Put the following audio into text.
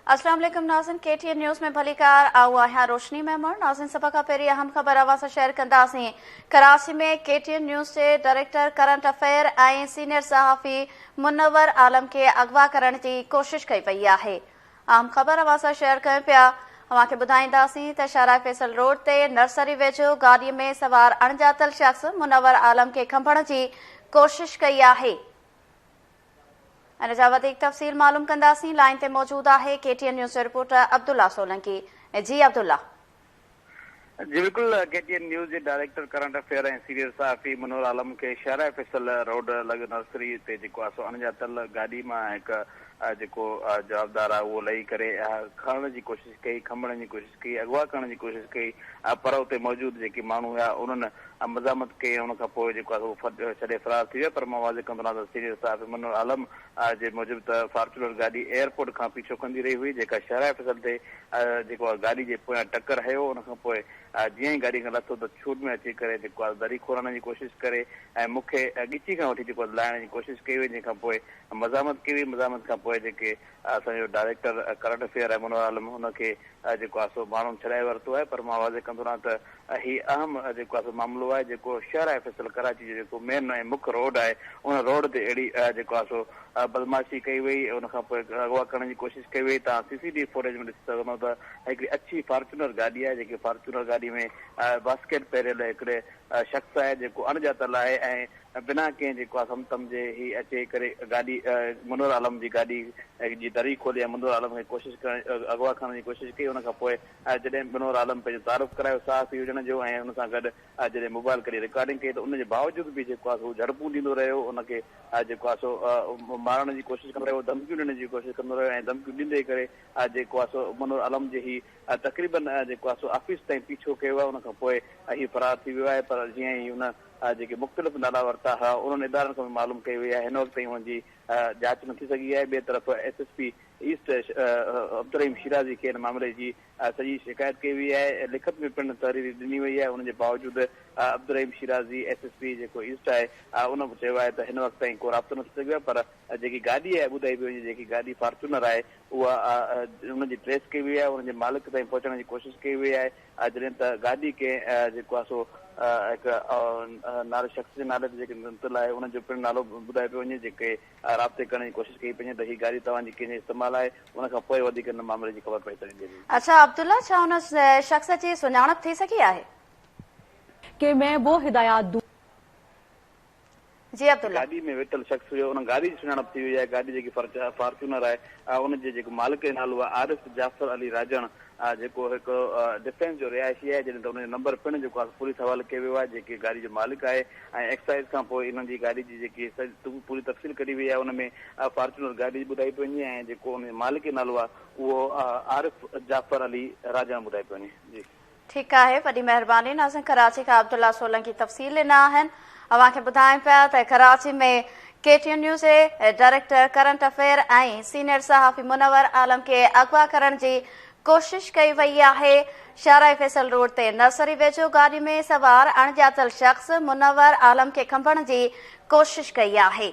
अस्सलाम वालेकुम नाज़रीन, के टी एन न्यूज़ में भलीकार। आऊं आहियां रोशनी मेमण। नाज़रीन, सभ खां पहिरीं अहम ख़बर अव्हां सां शेयर कंदासीं। कराची में के टी एन न्यूज़ जे डायरेक्टर करंट अफेयर ऐं सीनियर सहाफ़ी मुनवर आलम खे अगवा करण जी कोशिश कई वई आहे। अहम ख़बर अव्हां सां शेयर कयूं पिया। अव्हांखे ॿुधाईंदासीं त शाहराह फैसल रोड ते नर्सरी वेझो गाॾीअ में सवार अणॼातल शख़्स मुनवर आलम खे खंभण जी कोशिश कई आहे। इन जा वधीक तफ़सील मालूम कंदासीं। लाइन ते मौजूद आहे के टी एन न्यूज़ जो रिपोर्टर अब्दुल्ला सोलंकी। जी अब्दुल्ला। जी बिल्कुल, के टी एन न्यूज़ जे डायरेक्टर करंट अफेयर ऐं सीनियर सहाफ़ी मनोहर आलम खे शाहराह फैसल रोड लॻ नर्सरी ते जेको आहे सो अणॼातल गाॾी मां हिकु जेको जवाबदार आहे उहो लही करे खणण जी कोशिश कई, खंभण जी कोशिश कई, अगवा करण जी कोशिश कई, पर उते मौजूद जेके माण्हू हुया उन्हनि मज़ामत कई। उन खां पोइ जेको आहे उहो छॾे फरार थी वियो। पर मां वाज़े कंदो आहियां त सीनियर साहिब मनोहर आलम जे मूजिबि त फॉर्चूनर गाॾी एयरपोर्ट खां पीछो कंदी रही हुई, जेका शाहराह फैसल ते जेको आहे गाॾी जे पोयां टक्कर हयो। उन खां पोइ जीअं ई गाॾी खां लथो त छूट में अची करे जेको आहे दरी खोलण जी कोशिश करे ऐं मूंखे ॻिची खां वठी जेको लाहिण जी कोशिश कई वई, जंहिंखां पोइ मज़ामत कई वई। मज़ामत खां पोइ जेके असांजो डायरेक्टर करंट अफेयर आहे मनोहर आलम, हुनखे जेको आहे सो माण्हुनि छॾाए वरितो आहे। पर मां वाज़े कंदो आहियां त हीउ अहम जेको आहे सो मामिलो आहे, जेको शहर फैसल कराची जो जेको मेन ऐं मुख्य रोड आहे, उन रोड ते अहिड़ी जेको आहे सो बदमाशी कई वई। उन खां पोइ अगवा करण जी कोशिश कई वई। तव्हां सीसीटीवी फुटेज में ॾिसी सघंदो त हिकिड़ी अच्छी फॉर्चूनर गाॾी आहे, जेकी फॉर्चूनर गाॾी में बास्केट पहिरियल हिकिड़े शख़्स आहे जेको अणॼातल आहे ऐं बिना कंहिं जेको आहे समतम जे ही अचे करे गाॾी मनोहर आलम जी गाॾी जी दरी खोली ऐं मनोहर आलम खे कोशिश करण अगवा करण जी कोशिश कई। उन खां पोइ जॾहिं मनोहर आलम पंहिंजो तारुफ़ करायो सहाफ़ी हुजण जो ऐं हुन सां गॾु जॾहिं मोबाइल कढी रिकॉर्डिंग कई त उनजे बावजूद बि जेको आहे झड़पूं ॾींदो रहियो, उनखे जेको आहे सो मारण जी कोशिश कंदो रहियो, धमकियूं ॾियण जी कोशिश कंदो रहियो ऐं धमकियूं ॾींदे करे जेको आहे सो मनोहर आलम जे ही तक़रीबन जेको आहे सो ऑफिस ताईं पीछो कयो आहे। उन खां पोइ हीउ फरार थी वियो आहे। पर जीअं ई हुन जेके मुख़्तलिफ़ नाला वरिता हुआ उन्हनि इदारनि खां बि मालूम कई वई आहे। हिन वक़्त ताईं हुनजी जांच न थी सघी आहे। ॿिए तरफ़ S S P east Abdulrahim Shirazi खे हिन मामले जी सॼी शिकायत कई वई आहे, लिखत में पिणु तहरीर ॾिनी वई आहे। उनजे बावजूद Abdulrahim Shirazi S S P जेको ईस्ट आहे उन बि चयो आहे त हिन वक़्त ताईं को राब्तो न थी सघियो आहे। पर जेकी गाॾी आहे ॿुधाई पई वञे, जेकी गाॾी फॉर्चूनर आहे उहा उनजी ट्रेस कई वई आहे, उनजे मालिक ताईं पहुचण जी कोशिश कई वई आहे। जॾहिं त गाॾी कंहिं जेको आहे सो हिकु नाले शख़्स जे नाले ते जेके निकितल आहे उनजो पिणु नालो ॿुधायो पियो वञे, जेके राब्ते करण जी कोशिश कई पई वञे त हीअ गाॾी तव्हांजी कंहिंजे इस्तेमालु आहे। उन खां पोइ वधीक हिन मामले जी ख़बर पई सघंदी। अच्छा अब्दुल्ला, छा हुन शख़्स जी सुञाणप थी सघी आहे? कि मैं वो हिदायत दूं। जी अब्दुल्ला, गाॾी में वेठल शख़्स हुयो, उन गाॾी जी सुञाणप थी वई आहे। गाॾी जेकी फॉर्चूनर आहे उनजे जेको मालिक जो नालो आहे आरिफ जाफ़र अली राजण, जेको हिकु डिफेंस जो रिहाइशी आहे। जॾहिं त हुनजो नंबर पिणु जेको आहे पुलिस हवाले कयो वियो आहे, जेकी गाॾी जो मालिक आहे। ऐं एक्साइज़ खां पोइ हिननि जी गाॾी जी जेकी पूरी तफ़सील कढी वई आहे, उन में फॉर्चूनर गाॾी ॿुधाई पई वञे ऐं जेको हुनजो मालिक जो नालो आहे उहो आरिफ जाफ़र अली राजण ॿुधाई पियो वञे। जी ठीकु आहे, वॾी महिरबानी। नाज़रीन, कराची खां अब्दुल्ला सोलंकी तफ़सील ॾिना आहिनि। अव्हांखे ॿुधायूं पिया त कराची में के टी एन न्यूज़ जे डायरेक्टर करंट अफेयर ऐं सीनियर सहाफ़ी मुनवर आलम खे अगवा करण जी कोशिश कई वई आहे। शाहराह फैसल रोड ते नर्सरी वेझो गाॾी में सवार अणॼातल शख़्स मुनवर आलम खे खंभण जी कोशिश कई आहे।